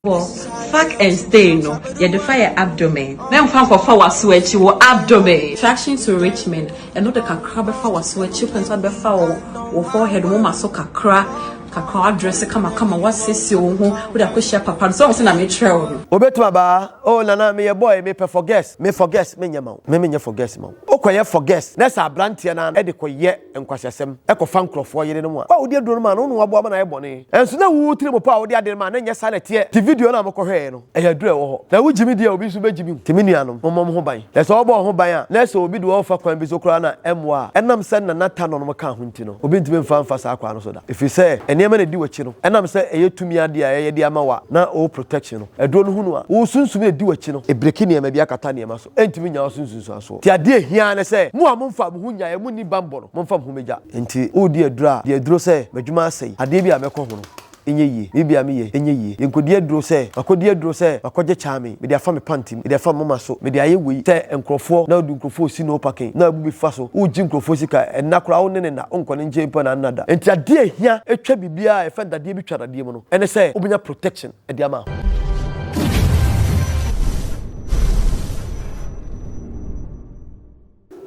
Wɔ Fuck and Stay no, yɛde fa yɛ abdomen. Mɛmfa nkɔfa w'aso akyi, wo abdomen. Traction to Richmond, ɛno de kakra bɛfa w'aso akyi, wopɛ nso bɛfa wo wo forehead, wo moma so kakra kakra, w'adrɛse kamakama, w'asiesie wo ho, wode akɔhyia papa no, sɛ wɔn sɛ na mekyerɛ wo no. Obetumi aba oh nana meyɛ boy mepɛ for girls me for girls menyɛ ma wo me menyɛ for girls ma wo wokɔyɛ for girls na sɛ abranteɛ no ara de kɔyɛ nkwaseasɛm kɔfa nkurɔfoɔ yerenom a, wo a wode aduro no maa no, wo na woaboa ma no ayɛ bɔne. Nanso na wo tirim pɔ a wode ade no maa no nyɛ saa na ɛteɛ. Nti video no a mokɔhwɛeɛ no, ɛyɛ aduro a ɛwɔ hɔ. Na wogye me di a, obi nso bɛgye me. Nti me nuanom, mommɔ mo ho ban. Na sɛ wobɔ wo ho ban a, na sɛ obi de wo fa kwan bi so koraa na ɛmmoa a, ɛnam sɛ Nana Tanonom kaa ho nti no, obi ntumi mfa mfa saa kwan no so da. Ɛfiri sɛ nneɛma na ɛdi w'akyi no, ɛnam sɛ ɛyɛ tumi adeɛ a yɛde ama wo a na wo protection no, aduro no hunu a, wo sunsum na ɛdi w'akyi no, ɛbreki nneɛma bi akata nneɛma so. Ɛntumi nnya wo so nsunsuansoɔ. Nti adeɛ a ɛhia ara ne sɛ, mo a momfaa mo ho nnyaeɛ, monni banbɔ no, momfa mo ho mmɛgya. Nti woredi aduro a, di aduro sɛ, m'adwuma asɛe, adeɛ bi a mɛkɔ ho no, ɛnyɛ yie, biribi a meyɛ, ɛnyɛ yie. Yɛnkɔdi aduro sɛ, makɔdi aduro sɛ, makɔgye kyame, mede afa me pant mu, mede afa me moma so, mede ayɛ wei, sɛ nkorɔfoɔ, na wode nkorɔfoɔ resi no parking, na abu bi fa so, woregye nkorɔfoɔ sika, ɛnna koraa wo ne no nna, wonkɔ ne nkyɛn mpo na nna da. Nti adeɛ a ɛhia twa biribiara a yɛfrɛ no dadeɛ bi twa dadeɛ mu no, ɛne sɛ wobɛnya protection. de ama.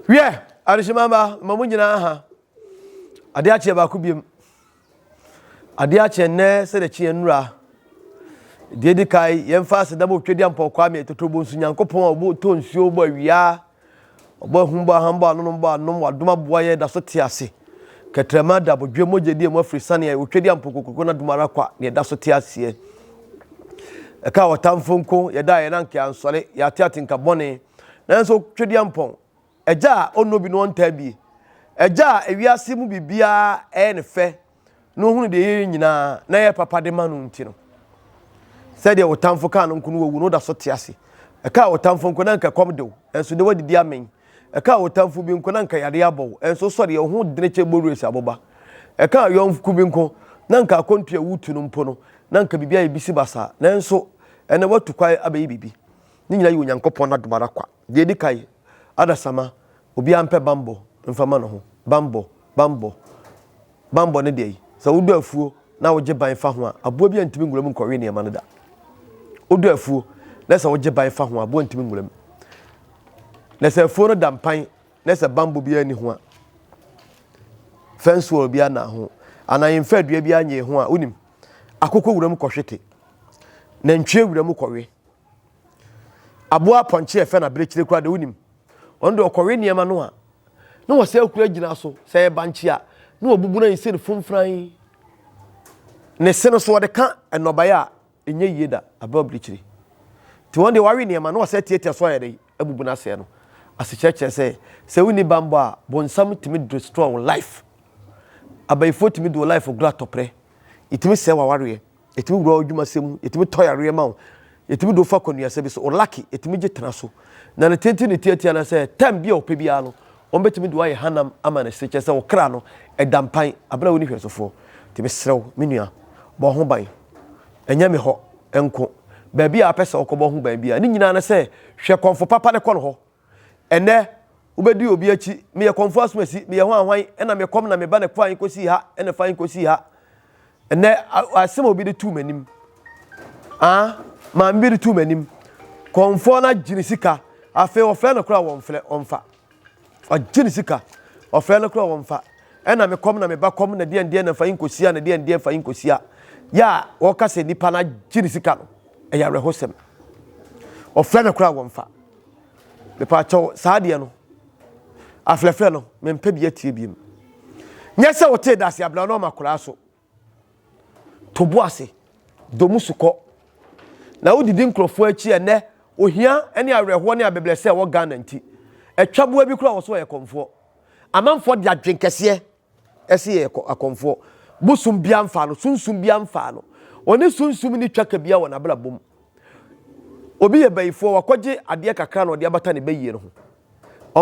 Wiɛ, adehyemamba, ma mo nyinaa ha. Adeɛ akyeɛ baako biem. Adeɛ akyeɛ nnɛ sɛdeɛ kyeɛ nnura. Deɛ di kan, yɛmfa aseda ma Otwedeampɔn Kwame Totorobonsu Nyankopɔn a ɔbɔ tɔ nsuo bɔ awia. Ɔbɔ ahum bɔ aham bɔ anonom bɔ anom wadom aboa yɛ da so te ase. Kɛtrɛma da abodwe mogya di emu afiri sane a otwa di ampo kokroko na dom ara kwa na yɛda so te aseɛ. Ɛka ɔtamfo nko yɛda yɛn anka ansɔre yɛate atenka bɔne nanso otwa di ampɔn agya a ɔnnɔ bi no ɔntaa bie agya a ewiase mu biribiara ɛyɛ ne fɛ na ɔhunu deɛ yɛyɛ nyinaa na ɛyɛ papa de ma no nti no, sɛdeɛ wo tamfo kaa no nko no wawu no woda so te ase. Ɛkaa wo tamfo nko na anka ɛkɔm de wo, nanso de woadidi amen. Ɛkaa wo tamfo bi nko na anka yadeɛ abɔ wo, nanso wosɔreɛ wo ho dene kyɛ bowura aboba. Ɛkaa yɔnko bi nko na anka akwantu a wotu no mpo no na anka biribi ayɛ bisi basaa, nanso ɛnɛ woatu kwan abɛyɛ biribi. Ne nyinaa yɛ Onyankopɔn n'adom ara kwa. Deɛ ɛdi kan, adasamma, obiara mpɛ bammɔ mfa ma ne ho. Bammɔ, bammɔ. Bammɔ ne deɛ, sɛ wodɔ afuo na wogye ban fa ho a, aboa bi ntumi nwura mu nkɔwe nneɛma no da. Wodɔ afuo na sɛ wogye ban fa ho a, aboa ntumi nwura mu. Na sɛ afuo no da mpan na sɛ bammɔ biara nni ho a, fence wall biara nna ho, anaa yɛmfa dua biara nyee ho a, wonim, akokɔ wura mu kɔhwete, nantwie wura mu kɔwe. Aboa apɔnkye a ɛfɛ no abirekyire koraa deɛ wonim, ɔno deɛ ɔkɔwe nneɛma no a, na wɔsɛ akura gyina so sɛ ɛyɛ bankye a na wɔbubu no ayi sɛ no fomfran ne se no so wɔde ka nnɔbaeɛ a ɛnyɛ yie da abɛ abirekyire nti wɔn deɛ wɔawe nneɛma na wɔsɛ tiatia so ayɛ dɛ abubu no asɛe no asekyerɛkyerɛ sɛ sɛ wonni bammɔ a bonsam tumi destroy wo life abayifoɔ tumi de wo life gura tɔprɛ ɛtumi sɛe w'awareɛ Yɛtumi wura w'adwumasɛm mu, yɛtumi tɔ yareɛ ma wo, yɛtumi de wo fa kɔnnuasa bi so, wo lucky, yɛtumi gye tena so. Na ne tenten ne tiatia no sɛ, time bi a wɔpɛ biara no, wɔbɛtumi de wo ayɛ hanam ama no se, kyerɛ sɛ wo kra no, ɛda mpan, abere a wonni hwɛsofoɔ. Nti mesrɛ wo, me nua, bɔ wo ho ban. Ɛnyɛ me hɔ nko. Baabi a wopɛ sɛ wokɔbɔ ho ban biara, ne nyinaa ne sɛ, hwɛ kɔmfo papa no kɔ no hɔ. Ɛnnɛ, wobɛdi obi akyi, meyɛ kɔmfo asomasi, meyɛ hwan hwan, ɛna mekɔm na meba na ɛkɔ ahe kɔsii ha, ɛna ɛfa he kɔsii ha. Ɛnnɛ, asɛm a obi de too m'anim, ah, maame bi de too m'anim, kɔmfoɔ no agye ne sika, afei wɔfrɛ no koraa wɔmfrɛ, ɔmfa. Ɔgye ne sika, ɔfrɛ no koraa wɔmfa. Ɛna mekɔm na meba kɔm na deɛ ndeɛ na fa yi nkɔsia na deɛ ndeɛ fa yi nkɔsia. Yɛ a wɔka sɛ nipa no agye ne sika no, ɛyɛ awerɛhosɛm. Ɔfrɛ no koraa wɔmfa. Mepaakyɛw, saa adeɛ no, afrɛfrɛ no, mempɛ bi atie biem. Nyɛ sɛ wotee dase abena no ɔma koraa so. To bo ase, dɔ mu sukɔ. Na wodidi nkurɔfoɔ akyi ɛnɛ, ohia ne awerɛhoɔ ne abɛbrɛsɛ ɛwɔ Ghana nti. Ɛtwa boa bi koraa wɔ so ɔyɛ kɔmfoɔ. Amanfoɔ de adwen kɛseɛ ɛse yɛyɛ akɔmfoɔ. Bosom biara mfaa no, sunsum biara mfaa no. Ɔne sunsum nni twaka biara wɔ n'abrabɔ mu. Obi yɛ bayifoɔ, wakɔgye adeɛ kakra na ɔde abata ne bayie no ho.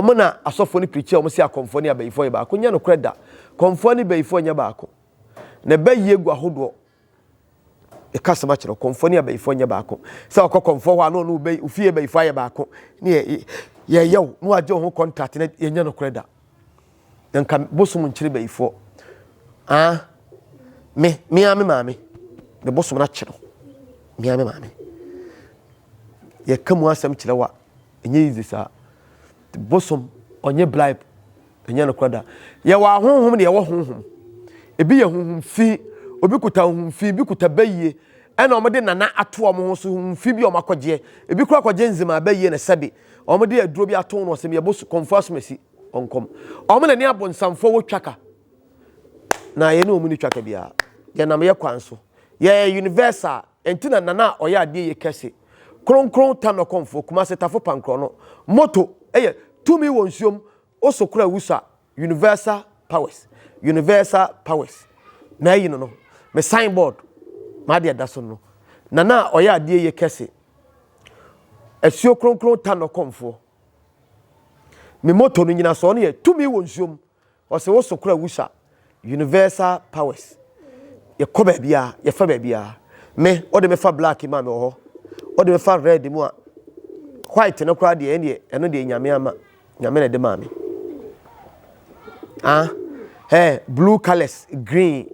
Wɔn na asɔfoɔ no pirikyi a wɔse akɔmfoɔ ne abayifoɔ yɛ baako. Nyɛ nokorɛ da. Kɔmfoɔ ne bayifoɔ nyɛ baako. Na bayie gu ahodoɔ. Meka asɛm akyerɛ wo, kɔmfoɔ ne abayifoɔ nyɛ baako. Sɛ ɔkɔ kɔmfoɔ hɔ a na ɔne wo fie bayifoɔ ayɛ baako ne yɛyɛ wo na wagye wo ho contract na yɛnyɛ nokorɛ da. Na nka bosom nkyere bayifoɔ. Ah, me, me ara me maame, me bosom no akye no. Mea me maame. Yɛka mu asɛm kyerɛ wo a, ɛnyɛ easy saa. Bosom, ɔnyɛ bribe. Ɛnyɛ nokorɛ da. Yɛwɔ ahonhom na yɛwɔ honhom. Ebi yɛ honhom fi, obi kuta honhom fi, ebi kuta bayie, ɛna wɔde nana ato wɔn ho so honhom fi bi a wɔakɔgyeɛ. Ebi koraa kɔgye nzema bayie na sɛbe wɔde aduro bi ato no ɔsɛ meyɛ kɔmfo asomasi ɔnkɔm. Wɔn na ne abonsamfoɔ wɔ twaka. Na yɛne wɔn ni twaka biara. Yɛnam yɛ kwan so. Yɛyɛ universal. Ɛnti na nana a ɔyɛ adeɛ yɛ kɛse. Kronkron Tanɔ Kɔmfoɔ, Kumase Tafo Pankorɔ no motto yɛ Tumi wɔ nsuom, wo so kora wusa, Universal Powers, Universal Powers. M'ayi no no, me sign board, m'adeɛ da so no. Nana a ɔyɛ adeɛ yie kɛse, Asuo Kronkron Tanɔ Kɔmfoɔ. Me motto no nyinasoɔ no yɛ Tumi wɔ nsuom, Ɔse wo so kora wusa universal powers yɛkɔ baabiaa yɛfa baabiaa me wode me fa black mu a mewɔ hɔ wode me fa red mu a white no koraa deɛ ɛneɛ ɛno deɛ nyame ama nyame na ɛde maa me ah hey, blue colors green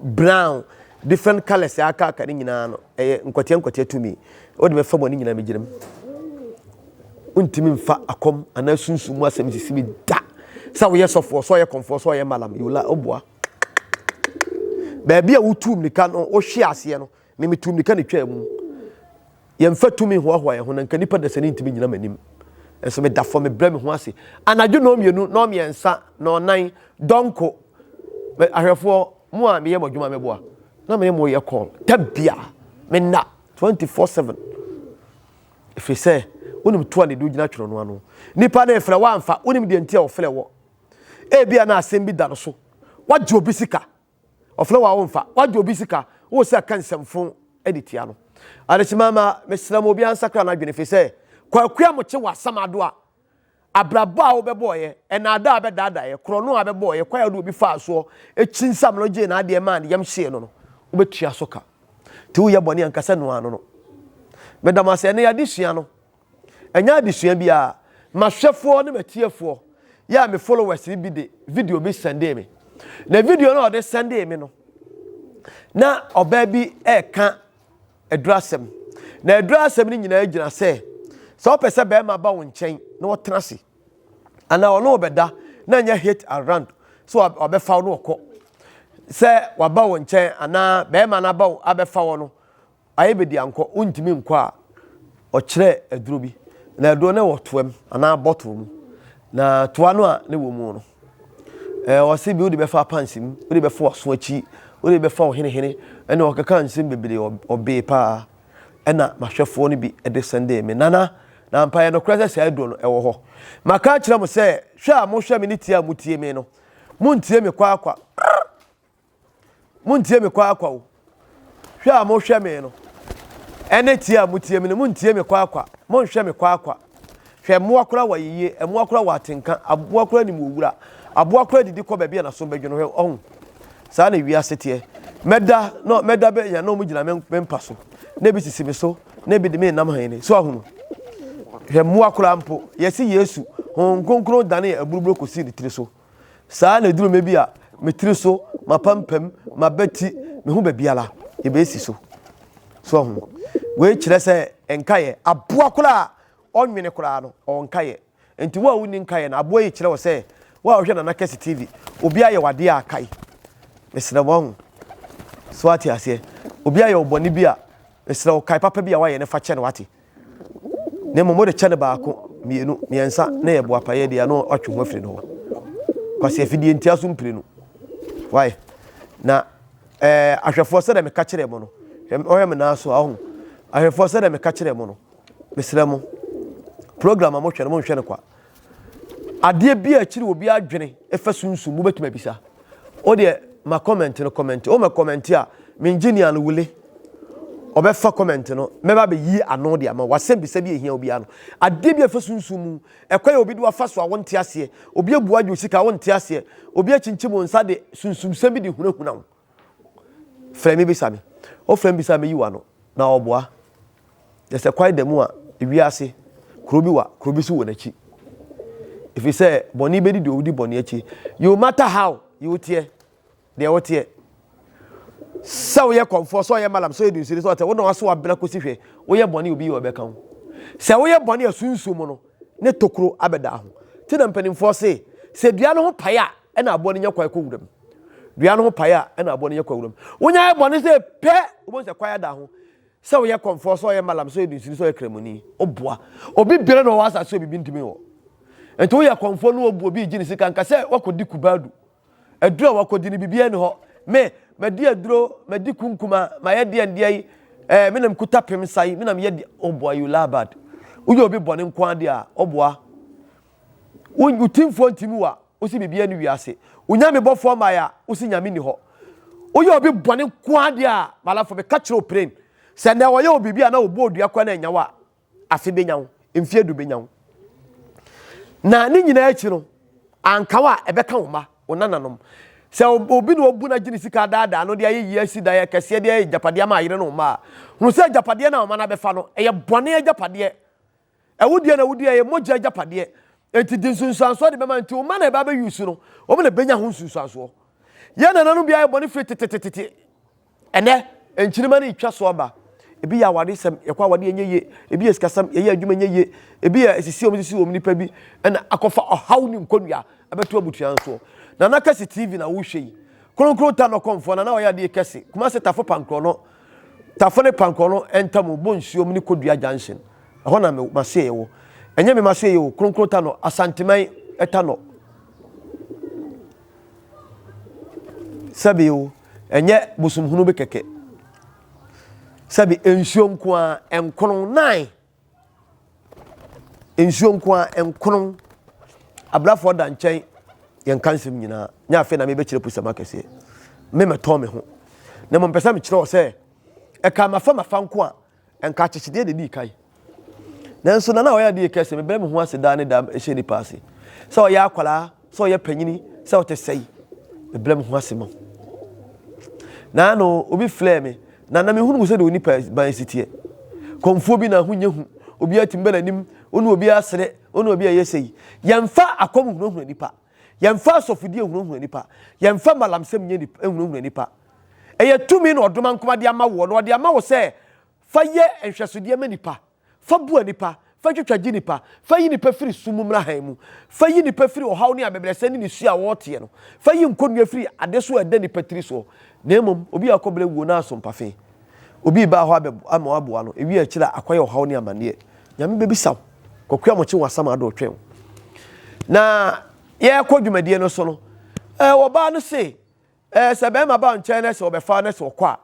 brown different colors a aka aka ne nyinaa no ɛyɛ nkwatia nkwatia tumi wode me fa mu a ne nyinaa megyina mu Wontumi mfa akɔm anaa sunsum mu asɛm nsisi me da. Sɛ woyɛ sɔfoɔ, sɛ ɔyɛ kɔmfoɔ, sɛ ɔyɛ malam, yola, woboa. Baabi a wotuu mmirika no, wohwe aseɛ no, me metuu mmirika na etwaa mu. Yɛmfa tumi nhoahoa yɛn ho na nka nipa dasani ntumi nyina m'anim. Nso meda fam, mebrɛ me ho ase. Anadwo nnɔnmienu, nnɔnmiɛnsa, nnɔnnan, dɔnko, ahwɛfoɔ, mo a meyɛ mo adwuma meboa, na me ne mo yɛ call. Da biara, menna 24/7. Ɛfiri sɛ, wonim to a ne de wogyina twerɛ no ano. Nipa no refrɛ woamfa, wonim deɛ nti a ɔfrɛ wɔ. Ebia na asɛm bi da no so. Wagye obi sika. Ɔfrɛ wɔ a womfa. Wagye obi sika. Wo sɛ ka nsɛmfo de tia no. Adekyema ma mesrɛ mo obiara nsakra n'adwene ɛfiri sɛ Kwaku Amokye wɔ Asamado a Abrabɔ a wobɛbɔeɛ, nnaadaa a bɛdaadaeɛ, korɔno a bɛbɔeɛ, kwan a wode obi faa soɔ kyinsamm no gyee n'adeɛ maa ne yam hyee no no, wobɛtua so ka. Nti woyɛ bɔne a, nka sɛ noa ano no. Meda mo ase. Ɛnnɛ yɛ adesua no, ɛnyɛ adesua biara. M'ahwɛfoɔ ne m'atiefoɔ, yɛ a me followers no bi de video bi sɛndee me. Na video no a ɔde sɛndee me no, na ɔbaa bi reka aduru asɛm. Na aduru asɛm no nyinaa gyina sɛ, sɛ wopɛ sɛ bɛrima ba wo nkyɛn na ɔtena ase anaa ɔne wo bɛda na nyɛ hit and run sɛ wabɛfa wo na ɔkɔ sɛ waba wo nkyɛn anaa bɛrima no aba wo abɛfa wo no ayɛ bɛdi ankɔ wontumi nkɔ a ɔkyerɛ aduro bi na aduro no wɔ toam anaa bɔtol mu na toa no a ne wɔ mu no Ɛɛ ɔse bi wode bɛfa apansi mu, wode bɛfa w'aso akyi, wode bɛfa wo henehene, ɛna ɔkeka nsɛm bebree, ɔbee paa. Ɛna m'ahwɛfoɔ no bi de sɛndee me, Nana, na ampa ɛyɛ nokorɛ sɛ saa aduro no ɛwɔ hɔ. Maka akyerɛ mo sɛ, hwɛ a mohwɛ me ne tie a motie me no, montie me kwaakwa. Montie me kwaakwa o. Hwɛ a mohwɛ me no, ɛne tie a motie me no, montie me kwaakwa. Monhwɛ me kwaakwa. Hwɛ, mmoa koraa wɔ ayeyie, mmoa koraa wɔ atenka, aboa koraa nim wɔ wura, aboa koraa didi kɔ baabi a n'aso bɛdwo no. Hwɛ, ɔho. Saa na wiase teɛ. Mɛda, na mɛda bɛnya na wɔn gyina me mpa so, na ebi sisi me so, na ebi de me nam hɛn. So ahunu. Hwɛ, mmoa koraa mpo, yɛsi Yesu, Honhom Kronkron danee aburuburo kosii ne tiri so. Saa ara na ɛduru mmɛ bi a, me tiri so, m'apampam, m'abati, me ho baabiara, yɛbɛsi so. So ahu? Wei kyerɛ sɛ nkaeɛ, aboa koraa a ɔnwene koraa no, ɔwɔ nkaeɛ. Nti wo a wonni nkaeɛ no, aboa yi kyerɛ wo sɛ, wo a wohwɛ Nana Kɛse TV, obi ayɛ wo adeɛ a kae. Mesrɛ wo ahu. So ate aseɛ? Obi ayɛ wo bɔne bi a, mesrɛ wo kae papa bi a wayɛ no fa kyɛ no wate. Na mmom wode kyɛ no baako, mmienu, mmiɛnsa na yɛ boapayɛ deɛ na watwe ho afiri ne hɔ. Kwasi afidie ntia so mprenu. Why? Na ɛɛ eh, ahwɛfoɔ sɛdeɛ meka kyerɛ mo no, ɔhwɛ me nan so a ɔho. Ahwɛfoɔ sɛdeɛ meka kyerɛ mo no, mesrɛ mo, program a mohwɛ no monhwɛ no kwa. Adeɛ bi a akyiri obi adwene ɛfa sunsum mu bɛtumi abisa. Wo deɛ ma comment no comment. Wo ma comment a, me engineer no wule. Ɔbɛfa comment no, mɛba abɛyi ano de ama wo. Wasɛm bisa bi a ɛhia obiara no. Adeɛ bi a ɛfa sunsum mu, ɛkwan a obi de wafa so a wonte aseɛ, obi abu agye wo sika a wonte aseɛ, obi akyinkyim wo nsa de sunsumsɛm bi de hunahuna wo. Frɛ me bisa me. Wofrɛ me bisa a mɛyi w'ano. Na ɔboa. Na sɛ kwan da mu a, wiase, kuro bi wa, kuro bi so wɔ n'akyi. Ɛfiri sɛ bɔne bɛdi deɛ ɔdi bɔne akyi. You matter how you teɛ, deɛ woteɛ. Sɛ woyɛ kɔmfoɔ, sɛ ɔyɛ malam, sɛ ɔyɛ dunsini, sɛ ɔtɛ, wo na waso abena kɔsi hwɛ, woyɛ bɔne obi yɛ ɔbɛka ho. Sɛ woyɛ bɔne a sunsum mu no, ne tokuro abɛda ho. Nti na mpanimfoɔ se, sɛ dua no ho pae a, ɛna aboa no nya kwan kɔ wuram. Dua no ho pae a, ɛna aboa no nya kwan wuram. Wonya yɛ bɔne sɛ pɛ, wobɛhu sɛ kwan ada ho. Sɛ woyɛ kɔmfoɔ, sɛ ɔyɛ malam, sɛ ɔyɛ dunsini, sɛ ɔyɛ kramoni, woboa. Obi biara na ɔwɔ asase so biribi ntumi wɔ. Nti woyɛ kɔmfoɔ na wobu obi gye ne sika nka sɛ woakɔdi kubaadu. Aduro a wakɔdi no biribiara ni hɔ. Me, madi aduro, madi kunkuma, mayɛ deɛ ndeɛ yi, eh, me na mekuta pem nsa yi, me na meyɛ deɛ, oh boy, you lie bad. Woyɛ obi bɔne nko ara deɛ a, ɔboa. Wo wo timfoɔ ntimi wa, wosi biribiara ni wiase. Wo nyame bɔfoɔ mmaeɛ a, wosi nyame ni hɔ. Woyɛ obi bɔne nko ara deɛ a, malafo meka kyerɛ wo pren, sɛ nnɛ wɔyɛ wo biribi a na wɔbɔ odua koraa na ɛnya wo a, afe bɛnya wo, mfeɛ du bɛnya wo. Na ne nyinaa akyi no, anka wo a ɛbɛka wo mma, wo nananom. Sɛ obi na ɔbu no agye ne sika adaadaa no de ayɛ yie asi dan akɛseɛ de ayɛ agyapadeɛ ama ayere ne wo mma a, hunu sɛ agyapadeɛ no a ɔma no abɛfa no, ɛyɛ bɔne agyapadeɛ. Awudie na awudie ɛyɛ mogya agyapadeɛ. Enti di nsunsuansoɔ de bɛma nti wo mma na ɛba abɛyi no, wɔn na ɛbɛnya ho nsunsuansoɔ. Yɛn nananom bi ayɛ bɔne firi tetetete. Ɛnnɛ, nkyirimma no retwa so aba. Ebi yɛ awaresɛm, yɛkɔ awadeɛ ɛnyɛ yie. Ebi yɛ sikasɛm, yɛyɛ adwuma ɛnyɛ yie. Ebi yɛ esisi a wɔsisi wɔn nipa bi ɛna akɔfa ɔhaw ne nkonnua abɛto abusua no soɔ. Nana Kɛse TV na wohwɛ yi. Kronkron ta nɔkɔmfoɔ, Nana ɔyɛ adeɛ kɛse. Kumase Tafo Pankorɔ no, Tafo ne Pankorɔ no ntam, bɔ nsuom ne Kodua Junction. Ɛhɔ na me masoɛeɛ wɔ. Ɛnyɛ me masoɛeɛ o, Kronkron ta nɔ, Asanteman ta nɔ. Sɛbe o, ɛnyɛ bosomhunu bi kɛkɛ. Sɛbe nsuo nko ara, nkono nine. Nsuo nko ara, nkono. Abrafoɔ da nkyɛn, yɛnka nsɛm nyinaa. Nyɛ afei na mebɛkyerɛ pusɛm akɛseɛ. Me mɛtɔn me ho. Na mmom mpɛ sɛ mekyerɛ wɔ sɛ, ɛka mafa mafa nko a, Nka akyekyedeɛ na ɛdii kan. Nanso na na ɔyɛ adeɛ kɛse, mebrɛ me ho ase daa ne daa hyɛ nipa ase. Sɛ ɔyɛ akwadaa, sɛ ɔyɛ panyini, sɛ ɔte sɛi, mebrɛ me ho ase ma. Na ano obi frɛɛ me, na na mehunu sɛ deɛ onipa ban si teɛ. Kɔmfoɔ bi na ho nyɛ hu, obi atumi bɛ n'anim, ɔne obi asere, ɔne obi ayɛ sɛi. Yɛmfa akɔm hunahuna nipa. Yɛmfa asɔfodie hunahuna nipa. Yɛmfa malamsɛm nyɛ hunahuna nipa. Ɛyɛ tumi na ɔdomankoma de ama woɔ, na ɔde ama wo sɛ fa yɛ nhwɛsodeɛ ma nnipa, fa bua nnipa, fa twitwa gye nnipa, fa yi nnipa firi sum mu mmra hann mu, fa yi nnipa firi ɔhaw ne abɛbrɛsɛ ne nisuo a wɔreteɛ no, fa yi nkɔnnua firi adesoa a ɛda nnipa tiri soɔ. Na mmom obi a ɔkɔ berɛ wuo na aso mpafe, obi reba hɔ abɛ ama waboa no, ewie akyire a akɔyɛ ɔhaw ne amanneɛ. Nyame bɛbisa wo. Kwaku Amokyɛ wɔ Asamado retwɛn wo. Na yɛrekɔ dwumadie no so no, ɛɛ ɔbaa no se, Ɛɛ, sɛ bɛrima ba wo nkyɛn na sɛ ɔbɛfa na sɛ ɔkɔ a,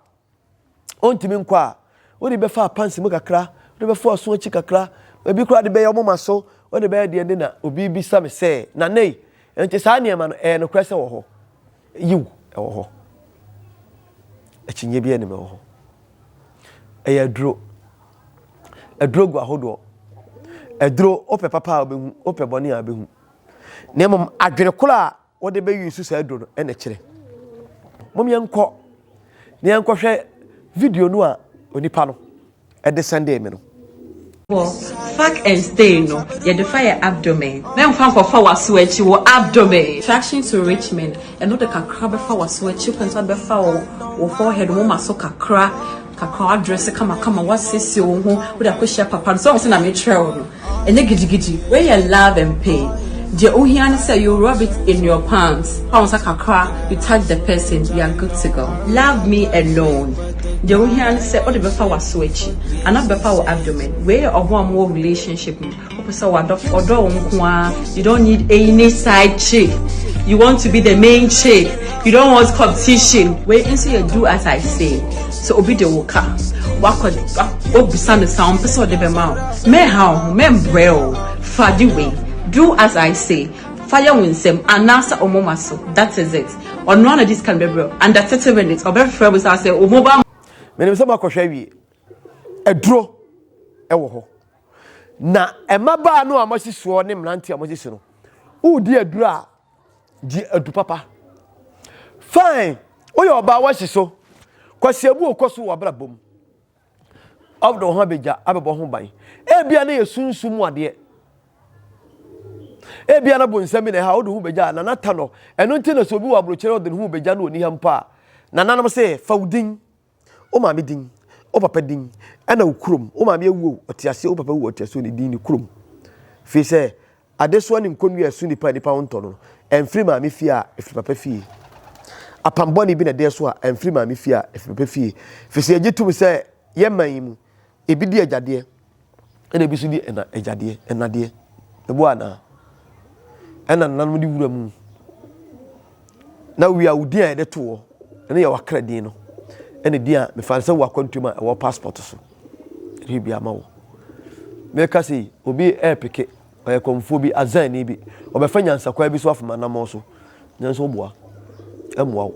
ɔntumi nkɔ a, wode bɛfa apansi mu kakra, wode bɛfa ɔso akyi kakra, ebi koraa de bɛyɛ ɔmoma so, wode bɛyɛ deɛ de na obi bisa me sɛ, na nei, nti saa nneɛma no, ɛyɛ nokorɛ sɛ wɔ hɔ? Yiw, ɛwɔ hɔ. Akyinnye biara nnim ɛwɔ hɔ. Ɛyɛ aduro. Aduro gu ahodoɔ. Aduro, wopɛ papa a wobɛhu, wopɛ bɔne a wobɛhu. Na mmom adwene korɔ a wɔde bɛ use saa aduro no ɛna kyerɛ. Mom yɛnkɔ na yɛnkɔhwɛ video no a onipa no ɛde sɛndee me no. Wɔ Fuck and stay no, yɛde fa yɛ abdomen. Mɛmfa nkɔfa w'aso akyi, wo abdomen. Attraction to rich men, ɛno de kakra bɛfa w'aso akyi, wopɛ nso abɛfa wo wo forehead, wo moma so kakra kakra, w'adrɛse kamakama, w'asiesie wo ho, wode akɔhyia papa no, sɛ wɔn sɛ na mekyerɛ wo no. Ɛnyɛ gidigidi, wei yɛ love and pain. Deɛ ohia ne sɛ you rub it in your palms, fa wo nsa kakra, you touch the person, you are good to go. Love me alone, deɛ ohia ne sɛ wode bɛfa w'aso akyi anaa wode bɛfa wo abdomen. Wei yɛ ɔmo a wɔwɔ relationship mu, wopɛ sɛ wadɔ ɔdɔ wo nko ara, you don't need any side chick, you want to be the main chick, you don't want competition. Wei nso yɛ do as I say. Sɛ obi de wo ka, wakɔ wabisa no saa, ɔmpɛ sɛ ɔde bɛma wo. Mɛnha wo ho, mɛmbrɛ o. Fa ade wei, do as I say, fa yɛ wo nsam anaasɛ wo moma so, that is it. Ɔno ara na ɔde sika no bɛbrɛ wo, under 30 minutes, ɔbɛfrɛ wo saa sɛ wo mobile. Menim sɛ moakɔhwɛ awie. Aduro wɔ hɔ. Na mmabaa no a moasi soɔ ne mmeranteɛ a moasi so no, woredi aduro a, gye adu papa. Fine, woyɛ ɔbaa woasi so. Kwasiabu okɔ so wɔ abrabɔ mu. Ɔde wo ho abɛgya abɛbɔ ho ban. Ebia na yɛ sunsum mu adeɛ. Ebia na bonsam bi na ɛha wode ho bɛgya a nana ta no. Ɛno nti na sɛ obi wɔ aburokyerɛ ɔde ne ho bɛgya no ɔni ha mpo a. Nananom se, fa wo din, wo maame din, wo papa din, ɛna wo kurom. Wo maame awu o, ɔte aseɛ, wo papa awu o, ɔte aseɛ o, ne din, ne kurom. Firi sɛ, adesoa ne nkonnua a ɛso nnipa a nnipa ho ntɔ no no, ɛmfiri maame fie a, ɛfiri papa fie. Apam bɔne bi na ɛda so a, ɛmfiri maame fie a, ɛfiri papa fie. Firi sɛ yɛgye tom sɛ yɛn man yi mu, ebi di agyadeɛ, ɛna ebi nso di ɛna agyadeɛ, ɛnadeɛ. Ɛboa anaa? Ɛna nananom de wura mu. Na wie a, wo din a yɛde to hɔ, ɛno yɛ wakra din no. Ɛna din a mefa no sɛ wɔ akwantuo mu a ɛwɔ passport so. Ɛde bi ama wo. Meka sɛ yi, obi ɛɛpeke, ɔyɛ kɔmfoɔ bi, azanni bi. Ɔbɛfa nyansakwan bi so afom anammɔn so. Nanso woboa, ɛmmoa wo.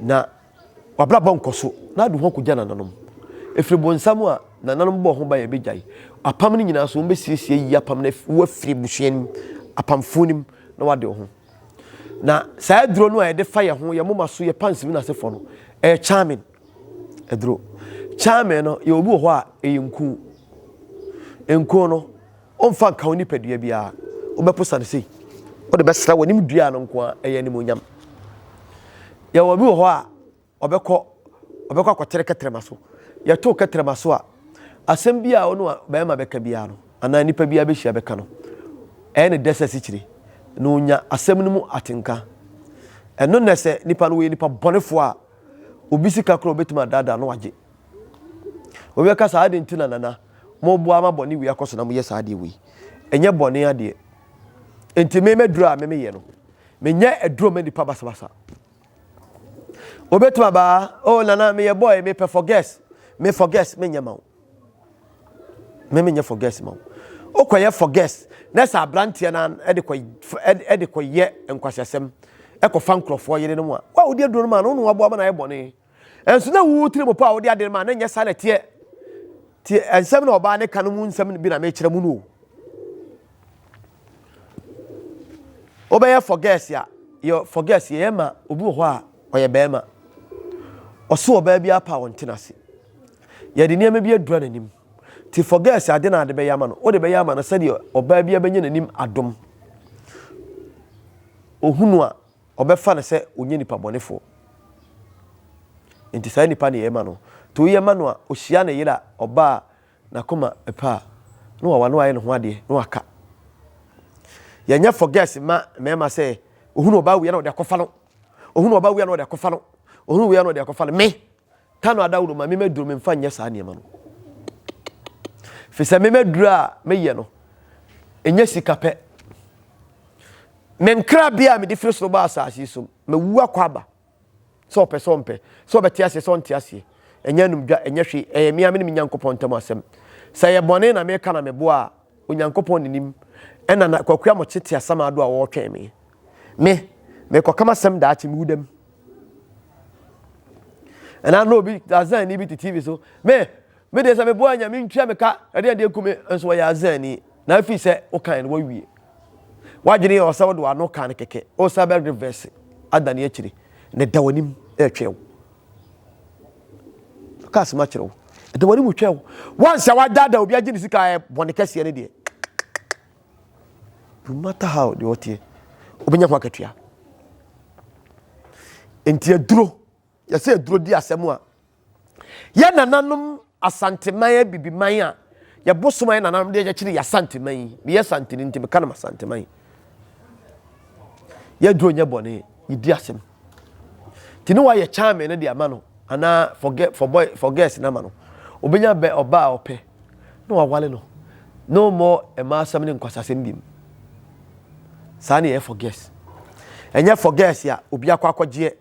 Na W'abrabɔ nkɔ so na ade ho akogya nananom. Ɛfiri bonsam a nananom bɔɔ ho ban a ɛbɛgyae. Apam no nyinaa so wɔbɛsiesie ayi apam no wo afiri abusua no mu, apamfoɔ no mu na wade wo ho. Na saa aduro no a yɛde fa yɛn ho, yɛn moma so, yɛ pants mu n'asefoɔ no, ɛyɛ charming aduro. Charming no, yɛ obi wɔ hɔ a ɛyɛ nku. Nku no, ɔmfa nka wo nipadua biara. Wobɛposa no sei. Wode bɛsra w'anim dua no nko a ɛyɛ animuonyam. Yɛwɔ bi wɔ hɔ a ɔbɛkɔ ɔbɛkɔ akɔkyerɛ kɛtrɛma so. Yɛto kɛtrɛma so a, asɛm bi a ɔno a bɛrima bɛka biara no, anaa nipa biara bɛhyia bɛka no, ɛyɛ ne dɛ sɛ asikyire na ɔnya asɛm no mu atenka. Ɛno na sɛ nipa no wɔyɛ nipa bɔnefoɔ a, obi sika koraa obɛtumi adaadaa no wagye. Obi bɛka sɛ adɛn nti na nana moboa ma bɔne wei akɔ so na moyɛ saa adeɛ wei. Ɛnyɛ bɔne adeɛ. Nti me mɛduro a me meyɛ no, menyɛ aduro ma nipa basabasa. Obɛtumi abaa, oh nana meyɛ boy, mepɛ for girls, me for girls menyɛ ma wo. Me menyɛ for girls ma wo. Wokɔyɛ for girls na sɛ aberanteɛ no ɛde kɔ ɛde kɔyɛ nkwasiasɛm ɛkɔfa nkurɔfoɔ yere no mu a, wo a wode aduro no ma no, wo na waboa ma no ayɛ bɔne. Nso na wo tirim pɔ a wode ade no ma na nyɛ saa na ɛteɛ. Tie nsɛm na ɔbaa ne ka no mu nsɛm bi na mekyerɛ mu no o. Wobɛyɛ for girls a, yɛ for girls yɛyɛ ma obi wɔ hɔ a ɔyɛ bɛrima. Ɔso ɔbaa bi apa a ɔnte n'ase. Yɛde nneɛma bi adura n'anim. Ti for girls ade na ade bɛyɛ ama no. Wode bɛyɛ ama no sɛdeɛ ɔbaa bi abɛnya n'anim adom. Ohunu a ɔbɛfa no sɛ ɔnyɛ nipa bɔnefoɔ. Nti saa nipa no yɛ ma no. Nti woyɛ ma no a, ɔhyia ne yere a, ɔba a n'akoma pɛ a, na wawa na wayɛ ne ho adeɛ na waka. Yɛnyɛ forgets ma mmarima sɛ ohunu ɔbaa wia na ɔde akɔfa no. Ohunu ɔbaa wia na ɔde akɔfa no. Ohunu wia na ɔde akɔfa no. Me, Tano adaworo ma me maduro memfa nyɛ saa nneɛma no. Fi sɛ me maduro a meyɛ no, ɛnyɛ sika pɛ. Me nkrabea a mede firi soro baa asase yi so, mawu akɔ aba. Sɛ ɔpɛ sɛ ɔmpɛ, sɛ ɔbɛte aseɛ sɛ ɔnte aseɛ. Ɛnyɛ anumdwa, ɛnyɛ hwee, ɛyɛ me ara me ne me Nyankopɔn ntam asɛm. Sɛ ɛyɛ bɔne na meka na meboa a, Onyankopɔn ne nim. Ɛna na Kwaku Amokye te asamado a ɔretwɛn me. Me, mekɔka m'asɛm daakye, mewu dɛm. Ɛna na obi, Azani bi te TV so, me, Me deɛ sɛ meboa Nyame ntua me ka ɛdeɛ deɛ ku me nso wɔyɛ azani na afiri sɛ wokan no wawie wadwene yɛ ɔsɛ wode wano ka no kɛkɛ wosa bɛ reverse adane akyire na ɛda w'anim ɛretwɛn wo ka asɛm akyerɛ wo ɛda w'anim twɛn wo wansa wadaadaa obi agye ne sika ayɛ bɔne kɛseɛ no deɛ no matter how deɛ ɔteɛ wobɛnya ho akatua nti aduro yɛsɛ aduro di asɛm a Yɛ nananom Asanteman Abibiman a yɛbosom a yɛ nananom de yɛkyere yɛ Asanteman yi. Meyɛ Santeni nti meka no Asanteman. Yɛduro nyɛ bɔne, yɛdi asɛm. Nti ne wayɛ charming no de ama no anaa forget for boy for girls no ama no. Obenya bɛ ɔba a ɔpɛ na wawale no. No more mmaa asɛm ne nkwasasɛm bim. Saa ne yɛ for girls. Ɛnyɛ for girls a obi akɔ akɔgyeɛ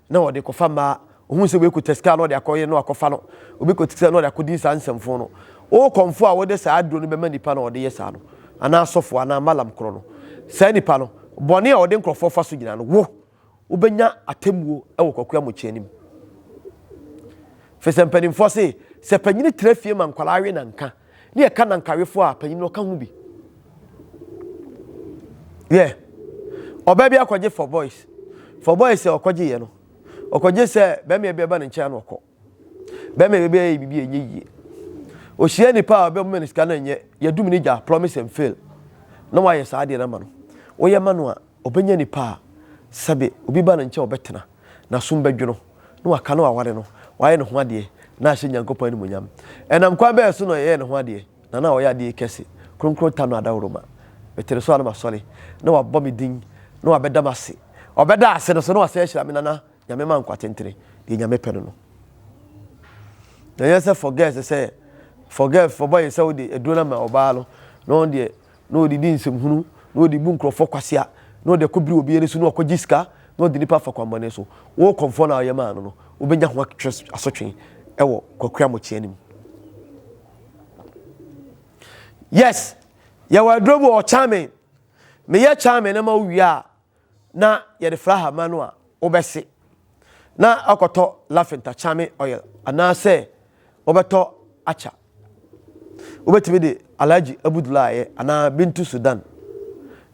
na ɔde kɔfa mmaa ohun sɛ wei kuta sika na ɔde akɔyɛ na wakɔfa no obi kuta sika na ɔde akɔdi saa nsɛmfo no wo kɔmfo a wode saa aduro no bɛma nipa na ɔde yɛ saa no anaa asɔfo anaa malam korɔ no saa nipa no bɔne a ɔde nkurɔfoɔ fa so nyinaa no wo wobɛnya atemmuo wɔ Kwaku Amokyɛ anim firi sɛ mpanimfoɔ se sɛ panyini tena fie ma nkwadaa we nanka ne yɛka nankawefoɔ a panyini no ɔka ho bi yɛ ɔbaa bi akɔgye for boys for boys sɛ ɔkɔgye yɛ no ɔkɔgye sɛ bɛrima bi ɛba ne nkyɛn na ɔkɔ bɛrima bi ɛyɛ biribi ɛnyɛ yie ohyia nipa a ɔbɛma ne sika no ɛnyɛ yɛdum ne gya promise and fail na wayɛ saa adeɛ no ama no woyɛ ma no a ɔbɛnya nipa a sɛbe obi ba ne nkyɛn ɔbɛtena. N'asom bɛdwo no, na waka na waware no, wayɛ ne ho adeɛ, na ahyɛ Nyankopɔn animuonyam. Ɛnam kwan bɛɛ so na ɔyɛɛ ne ho adeɛ, na na ɔyɛ adeɛ kɛse, kronkron ta no adaworoma. Metere so a na masɔre, na wabɔ me din, na wabɛda m'ase. Ɔbɛda ase no so na wasan ahyira me nana, Nyame ma nkwa tentene, deɛ Nyame pɛ no no. Na ɛnyɛ sɛ for girls sɛ, for girls, for boys sɛ wode aduro no ama ɔbaa no, na ɔno deɛ na ɔde di nsɛmhunu, na ɔde bu nkurɔfoɔ kwasea, na ɔde akɔbiri obi ani so, na ɔkɔgye sika, na ɔde nipa afa kwammɔne so. Wo kɔmfoɔ no a ɔyɛ maa no no, wobɛnya ho asotwe wɔ Kwaku Amokyea anim. Yes, yɛwɔ aduro bi wɔ Charming. Meyɛ Charming no ma wo wie a, na yɛde fra hama no a, wobɛse. Na akɔtɔ lafinta charming oil anaasɛ wobɛtɔ acha. Wobɛtumi de Alhaji Abudula ayɛ anaa Bintu Sudan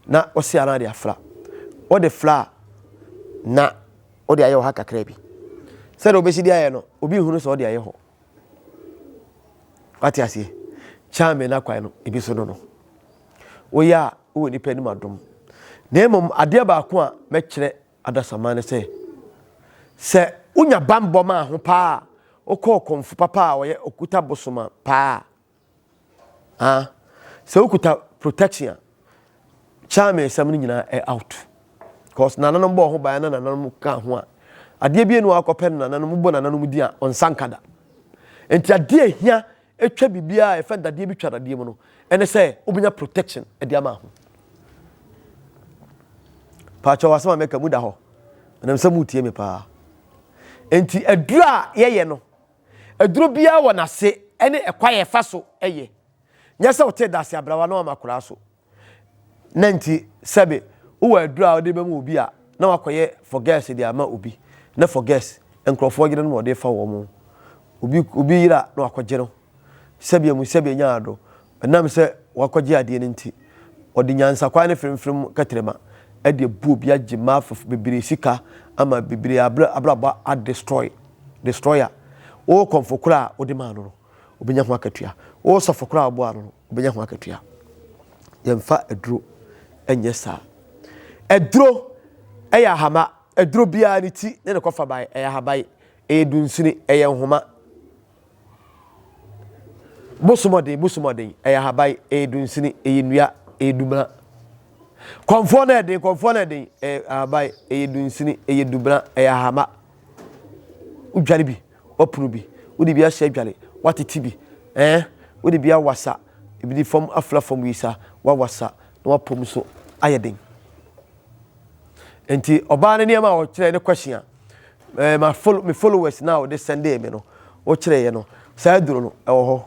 na wɔse anaa de afra. Wode fra a na wode ayɛ wɔ ha kakra bi. Sɛdeɛ wobɛsi de ayɛ no, obi nhunu sɛ wode ayɛ hɔ. Wate aseɛ? Charming no akwan no, ebi so no no. Woyɛ a, wowɔ nnipa anim adom. Na mmom adeɛ baako a mɛkyerɛ adasamma ne sɛ, sɛ wonya bammɔ maa ho paa a, wokɔ ɔkɔmfo papa a ɔyɛ okuta bosom a paa a, sɛ wokuta protection a, charming nsɛm no nyinaa ɛ out. Cause nananom bɔɔ ho ban na nananom ka ho a, adeɛ bi enu akɔpɛ no nananom bɔ nananom din a ɔnsa nka da. Nti adeɛ ehia etwa biribiara a yɛfɛ dadeɛ bi twa dadeɛ mu no, ɛne sɛ wobɛnya protection de ama ho. Paakyɛw asɛm a mɛka mu da hɔ. Ɛnam sɛ mutie me paa. Enti aduro a yɛyɛ no, aduro biara wɔ n'ase ɛne ɛkwan a yɛfa so yɛ. Nyɛ sɛ wote dase abrawa na wama koraa so. Na nti sɛbe wowɔ aduro a wode bɛma obi a na wakɔyɛ forgets de ama obi na forgets nkurɔfoɔ yere no na ɔde fa wɔn. Obi obi yere a na wakɔgye no. Sɛbe amu sɛbe anya ado. Ɛnam sɛ wakɔgye adeɛ no nti ɔde nyansakwan ne fremfrem kɛtrɛma de abu obi agye mmaa bebree sika ama bebree abrabɔ adestroy destroyer. Wowɔ kɔmfo korɔ a wode maa no no wobɛnya ho akatua. Wowɔ sɔfo korɔ a woboa no no wobɛnya ho akatua. Yɛmfa aduro nyɛ saa. Aduro yɛ ahama. Aduro biara ne ti ne ne kɔfabae ɛyɛ ahaban, ɛyɛ dunsini, ɛyɛ nhoma. Bosomɔden, bosomɔden, ɛyɛ ahaban, ɛyɛ dunsini, ɛyɛ nnua, ɛyɛ dubena. Kɔmfoɔ no ɛden, kɔmfoɔ no ɛden, ɛyɛ ahaban, ɛyɛ dunsini, ɛyɛ dubena, ɛyɛ ahama. Wodware bi, woapono bi, wode bi ahyɛ adware, woatete bi, ɛɛ, wode bi awasa, ebi de fam afra fam yi sa, woawasa na woapom so ayɛ den. Nti ɔbaa no nneɛma a ɔkyerɛ ne question a ɛɛ ma follow me followers na ɔde sɛndee me no ɔkyerɛeɛ no saa aduro no ɛwɔ hɔ.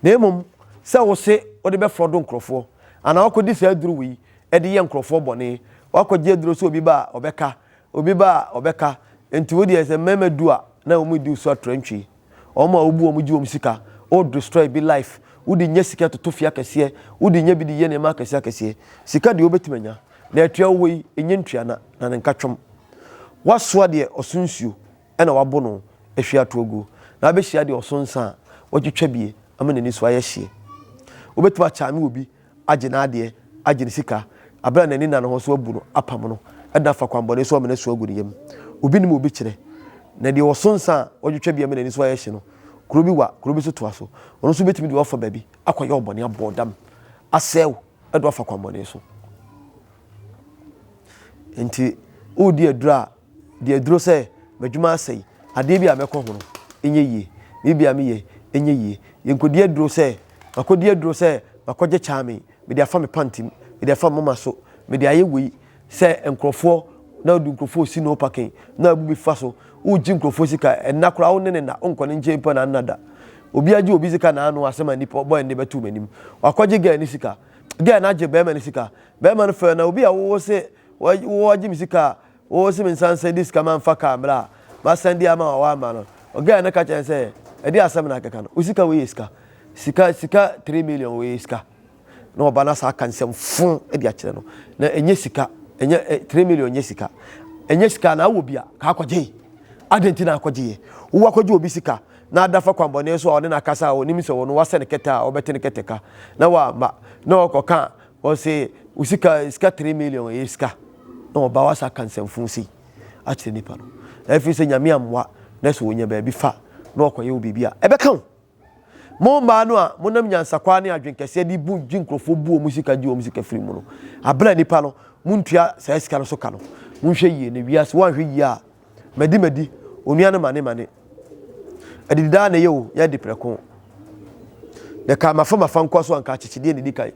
Na mmom sɛ wose wode bɛfrɔdo nkurɔfoɔ anaa wakɔdi saa aduro wei de yɛ nkurɔfoɔ bɔne, wakɔgye aduro sɛ obi ba a ɔbɛka Obi ba a, ɔbɛka. Nti wo deɛ sɛ mmarima du a, na wɔn di wo so atorantwie. Wɔn a wobu wɔn gye wɔn sika. Wo destroy bi life. Wo de nya sika toto fie akɛseɛ. Wo de nya bi de yɛ nneɛma akɛseɛ akɛseɛ. Sika deɛ wobɛtumi anya. Na atua wowɔ yi, ɛnyɛ ntua na, na ne nka twom. Woasoa deɛ ɔso nsuo ɛna wabo no ahwie ato aguo. Na wabɛhyia deɛ ɔso nsa a, watwitwa bie ama n'ani so ayɛ hyeɛ. Wobɛtumi akyame obi agye n'adeɛ, agye ne sika, berɛ a n'ani nna ne ho so abu no, apam no, de no afa kwammɔne so amena su agu ne yam. Obi nim obi kyerɛ. Na deɛ ɔso nsa a ɔtwitwa bi ama n'ani so ayɛ hye no, kuro bi wa, kuro bi nso toa so. Ɔno nso bɛtumi de wo afa baabi akɔyɛ wo bɔne, abɔ wo dam, asɛe wo, de wo afa kwammɔne so. Nti, woredi aduro a, Deɛ aduro sɛ m'adwuma asɛe, adeɛ bi a mɛkɔ ho no, ɛnyɛ yie, biribi a meyɛ, ɛnyɛ yie. Yɛnkɔdi aduro sɛ makɔdi aduro sɛ makɔgye kyame, mede afa me panty mu, mede afa me moma so, mede ayɛ wei sɛ nkurɔfoɔ na wode nkurɔfoɔ resi no parking na abu bi fa so, woregye nkurɔfoɔ sika, ɛnna koraa wo ne ne nna, wonkɔ ne nkyɛn mpo na nna da. Obi agye obi sika na ano asɛm a nnipa bɔ ɛnne bɛto m'anim. Wakɔgye girl ne sika, girl no agye bɛrima ne sika, bɛrima no fɛ na obi a wowɔ sɛ wowɔ agye me sika a Wo se me nsa nsan di sika ma nfa car mmra a masan di ama wo a wamma no. Ɔgɛɛ no ka kyerɛ no sɛ, ɛdeɛ asɛm na akeka no? Wo sika wei yɛ sika. Sika sika 3 million wei yɛ sika. Na ɔba no asa aka nsɛm fo de akyerɛ no. Na ɛnyɛ sika, ɛnyɛ 3 million nyɛ sika. Ɛnyɛ sika na awɔ bi a ka akɔgye. Adɛn nti na akɔgye yɛ? Wo akɔgye obi sika na ada fa kwanbɔne so a ɔne no akasa a ɔnim sɛ ɔno wasɛ ne kɛtɛ a ɔbɛte ne kɛtɛ ka na wamma na ɔkɔka Ɔse wo sika sika 3 million ɛyɛ sika na ɔba wasa aka nsɛmfo sei akyerɛ nipa no. Na afei sɛ Nyame ammoa na sɛ ɔnya baabi fa na ɔkɔyɛ wo biribi a, ɛbɛka wo. Mo mmaa no a monam nyansakwaa ne adwenkɛseɛ de bu gye nkurɔfoɔ bu wɔn sika gye wɔn sika firi mu no, abere a nipa no montua saa sika no so ka no, monhwɛ yie na wiase woanhwɛ yie a, madi madi, onua no mane mane. Adidi daa na ɛyɛ o, yɛ adi prɛko. Na ka mafa mafa nkoa so anka akyekyedeɛ na ɛdi kan.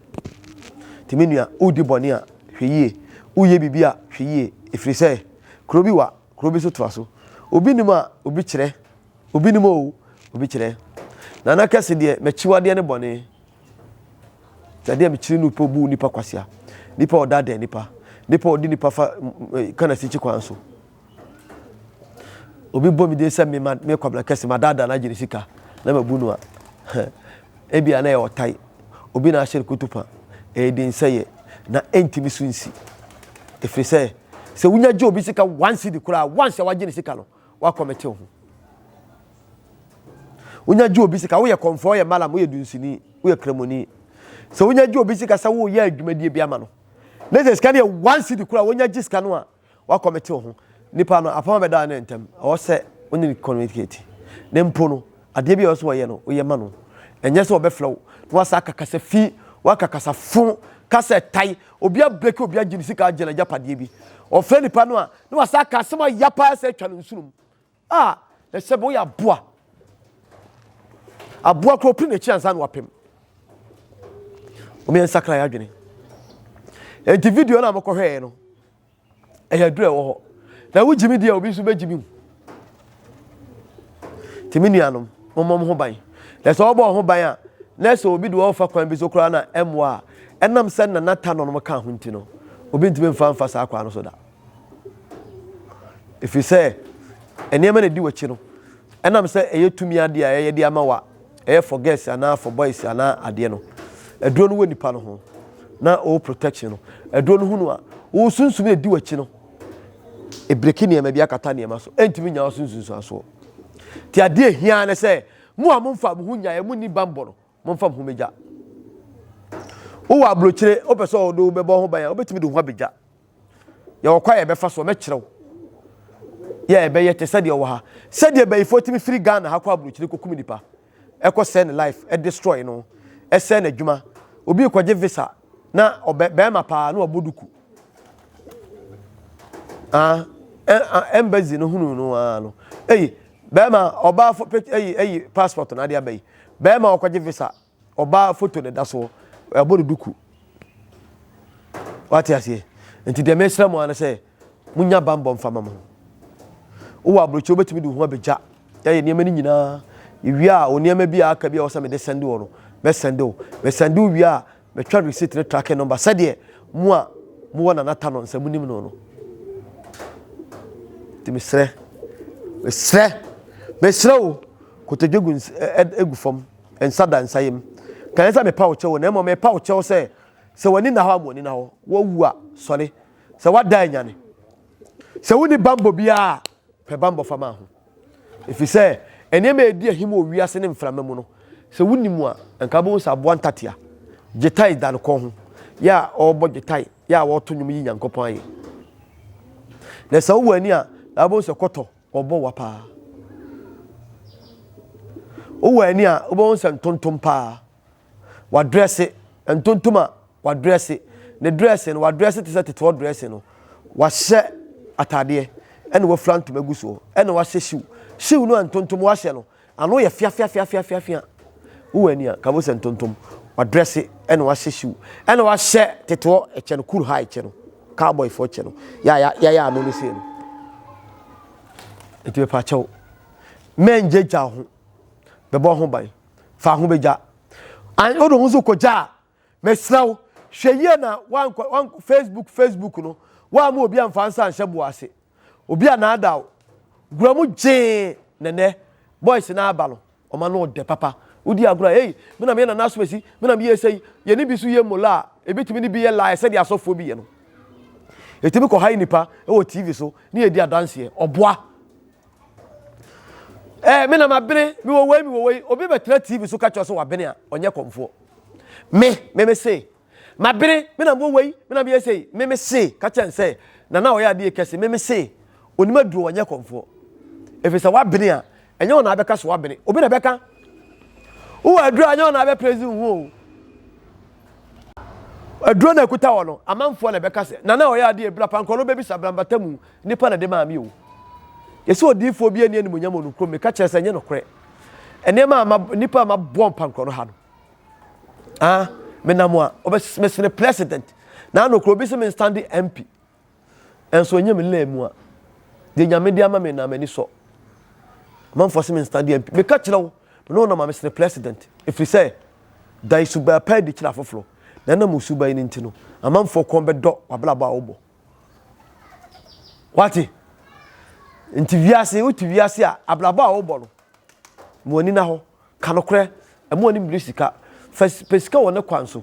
Nti me nua, wodi bɔne a, hwɛ yie. Woyɛ biribi a, hwɛ yie. Ɛfiri sɛ, kuro bi wa, kuro bi so toa so. Obi nim a, obi kyerɛ. Obi nim o, obi kyerɛ. Nana kɛse deɛ, m'akyiwadeɛ ne bɔne. Sɛ adeɛ a mekyiri no pɛ obu nipa kwasea. Nipa a ɔdaadaa nipa. Nipa a ɔde nipa fa kanasakyi kwan so. Obi bɔ me din sɛ me ma me kwabena kɛse madaadaa no agye ne sika na mabu no a ebia na ɛyɛ ɔtae. Obi na ahyɛ no kutupa. Ɛyɛ dinsɛeɛ na ɛntumi so nsi. Ɛfiri sɛ sɛ wonya gye obi sika one cedi koraa once a wagye ne sika no wakɔmete wo ho. Wonya gye obi sika woyɛ kɔmfoɔ woyɛ malam woyɛ dunsini woyɛ kramoni. Sɛ wonya gye obi sika sɛ woyɛ adwumadie bi ama no na sɛ sika no yɛ one cedi koraa wonya gye sika no a Woakɔmete wo ho. Nipa no, apam abɛda ne ntam. Ɛwɔ sɛ wo ne no communicate. Na mpo no, adeɛ bi a ɛwɔ sɛ wɔyɛ no, woyɛ ma no. Ɛnyɛ sɛ wɔbɛfrɛ wo na wasa aka kasa fi, waka kasa fo, kasa ɛtae. Obi abreki obi agye ne sika agye n'agyapadeɛ bi. Ɔfrɛ nipa no a, na wasa aka asɛm a ya paa sɛ atwa no nsunom. A, na sɛ woyɛ aboa. Aboa kora opiri n'akyi ansa na wapem. Wɔn yɛn nsakra yɛ adwene. Enti video no a mokɔhwɛɛ no, ɛyɛ aduru a ɛwɔ hɔ na wogye me di a obi nso bɛgye me mu nti me nuanom mommɔ mo ho ban na sɛ wɔbɔ ho ban a na sɛ obi de wɔfa kwan bi so koraa na ɛmmoa a ɛnam sɛ nana ta nɔnom ka ho nti no obi ntumi mfa mfa saa kwan no so da ɛfiri sɛ nneɛma na ɛdi w'akyi no ɛnam sɛ ɛyɛ tumi adeɛ a ɛyɛ de ama wa ɛyɛ for girls anaa for boys anaa adeɛ no aduro no wɔ nipa no ho na ɔwɔ protection no aduro no ho no a wɔwɔ sunsum na ɛdi w'akyi no ebireki nneɛma bi akata nneɛma so ɛntumi nya so nsunsuansoɔ ti adeɛ hia ne sɛ mo a momfa mo ho nyaeɛ mo ni bambɔ no momfa mo ho bɛgya wowɔ aburokyire wopɛ sɛ ɔde wo bɛbɔ ho ban a wobɛtumi de wo ho abɛgya Yɛwɔ kwan a yɛbɛfa so, mɛkyerɛ wo. Yɛ a ɛbɛyɛ te sɛdeɛ ɔwɔ ha. Sɛdeɛ bayifoɔ tumi firi Ghana ha kɔ aburokyire kɔkum nipa, ɛkɔ sɛe ne life, ɛdestroy no, ɛsɛe n'adwuma. Obi rekɔgye visa na ɔbɛ bɛrima paa na wabɔ duku. Ah, embassy no hunu no ara no. Eyi, bɛrima ɔbaa fo eyi eyi passport na ade aba yi. Bɛrima ɔkɔgye visa Ɔbaa foto na ɛda soɔ, ɛbɔ no duku. Wate aseɛ? Nti deɛ mesrɛ mo ara ne sɛ, monya bammɔ mfa ma mo ho. Wowɔ aburokyi wobɛtumi de wo ho abɛgya. Yɛayɛ nneɛma no nyinaa. Yɛwie a, wo nneɛma bi a aka bi a ɛwɔ sɛ mede sɛnde wɔ no, mɛsɛnde wo. Mesɛnde wo wie a, mɛtwa receipt ne tracking number sɛdeɛ mo a mowɔ Nana Tanɔ nsa monim no no. Nti mesrɛ, mesrɛ, mesrɛ wo, kotodwe gu, gu fam. Nsa da nsa yam. Ka nyɛ sɛ mepa wo kyɛw na mmom mepa wo kyɛw sɛ sɛ w'ani nna hɔ a ma w'ani nna hɔ. Woawu a, sɔre. Sɛ woada a, nyane. Sɛ wonni bammɔ biara a, pɛ bammɔ fa ma ho. Ɛfiri sɛ nneɛma a ɛdi ahim wɔ wiase ne mframa mu no, sɛ wonni mu a, anka wobɛhu sɛ aboa ntatea gyetae da ne kɔn ho, yɛ a ɔrebɔ gyetae, yɛ a ɔreto nnwom yi Nyankopɔn ayɛ. Na sɛ wowɔ ani a, na wobɛhu sɛ kɔtɔ Wɔbɔ wa paa. Wowɔ ani a, wobɛhu sɛ ntontom paa. Wadrɛse, ntontom a wadrɛse. Ne drɛse no, wadrɛse te sɛ teteɔ drɛse no. Wahyɛ ataadeɛ, ɛna wafura ntoma gu soɔ, ɛna wahyɛ hyiw. Hyiw no a ntontom wahyɛ no, Ano yɛ feafeafeafeafea. Wowɔ ani a, ka bo sɛ ntontom. Wadrɛse ɛna wahyɛ shoe ɛna wahyɛ teteɔ ɛkyɛ no cool high kyɛ no cowboy foɔ kyɛ no yɛ yɛayɛ ano no sei no. Nti mepa kyɛw mɛngyagya ho bɛbɔ ho ban fa ho bɛgya. Wode ho nso kɔgya a mesrɛ wo hwɛ yie na wankɔ wankɔ Facebook Facebook no woamma obi amfa nsa anhyɛ boɔ ase. Obi a naadaa wo. Gura mu gyee na nɛ boys no aba no ɔma no ɔdɛ papa. Wodi agorɔ a ei me na meyɛ nana asomasi me na meyɛ sei yɛne bi so yɛ mola a ebitumi ne bi yɛ lie sɛdeɛ asɔfoɔ bi yɛ no. Ɛtumi kɔ hae nipa wɔ TV so ne yɛdi adanseɛ ɔboa. Ɛɛ me na mabene mewɔ wei mewɔ wei obi bɛtena TV so ka kyerɛ sɛ wabene a ɔnyɛ kɔmfoɔ. Me me me se Mabere, me na mewɔ wei, me na meyɛ sei, me me se, ka kyerɛ no sɛ, Nana a ɔyɛ adeɛ kɛse, me me se, onim aduro, ɔnyɛ kɔmfoɔ. Ɛfiri sɛ woabene a, ɛnyɛ wo na abɛka so woabene. Obi na ɛbɛka. Wowɔ aduro a, ɛnyɛ wo na abɛprɛsi wo ho o. Aduro na ɛkuta wɔ no, amanfoɔ na ɛbɛka sɛ, Nana ɔyɛ adeɛ ebira pankorɔ no bɛbisa brambata mu, nipa na ɛde maa me o. Yɛsɛ odiyifoɔ bi ani animuonyam wɔ no kurom, meka kyerɛ sɛ ɛnyɛ nokorɛ. Nneɛma a ma, nipa a mabɔ mpankorɔ no ha no, ah, menam a, ɔbɛsene president. Na ano kuro bi sɛ menstande MP. Nso ɛnyɛ me laa mu a, deɛ Nyame de ama me na m'ani sɔ. Amanfoɔ se me nsa deɛ mpi. Meka kyerɛ wo, me ne wo nam a mesene president. Ɛfiri sɛ, da suban pa adi kyerɛ afoforɔ. Na ɛnam wo suban no nti no, amanfoɔ kɔn bɛdɔ w'abrabɔ a wobɔ. Wate? Nti wiase, wote wiase a, abrabɔ a wobɔ no, ma w'ani na hɔ. Ka nokorɛ, mma w'ani mmere sika. Fa pɛ sika wɔ ne kwan so.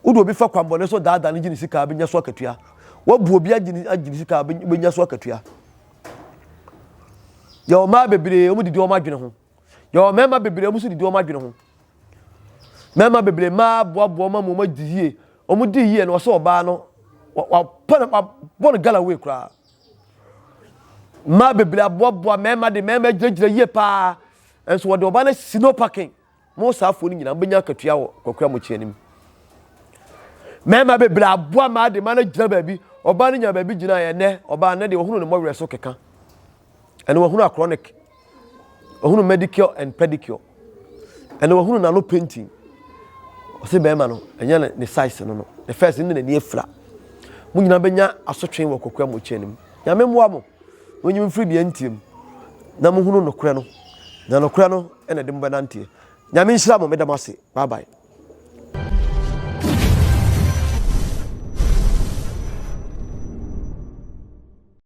Wode obi fa kwanbɔne so daadaa no gye ne sika a, bɛnya so akatua. Woabu obi agye ne agye ne sika a, bɛnya so akatua. Yɛwɔ mmaa bebree, wɔn didi wɔn adwene ho. Yɛwɔ mmarima bebree, wɔn nso didi wɔn adwene ho. Mmarima bebree, mmaa boaboa wɔn ama wɔn adi yie. Wɔn di yie no, wɔsɛ ɔbaa no, wapɔ no, wabɔ no galloway koraa. Mmaa bebree aboaboa mmarima de mmarima gyinagyina yie paa nso wɔde ɔbaa no asi no parking. Mo saafoɔ no nyinaa mobɛnya akatua wɔ Kwaku Amokyɛ anim. Mmarima bebree aboa mmaa de mmaa no agyina baabi. Ɔbaa no nya baabi gyina yɛ nnɛ ɔbaa nnɛ deɛ ɔhunu ne mmɔwerɛ so keka. Ɛna wahunu acronic. Wahunu medicure and pedicure. Ɛna wahunu n'ano painting. Ɔsɛ bɛrima no, ɛnyɛ ne size no no. Ne first ne n'ani afira. Mo nyinaa bɛnya asotwe wɔ kɔkɔa mo kyɛn no mu. Nyame mmoa mo. Na onyim mfiri deɛ ntie mu. Na mohunu nokorɛ no. Na nokorɛ no ɛna ɛde mo bɛnanteɛ. Nyame nhyira mo. Meda mo ase. Bye bye.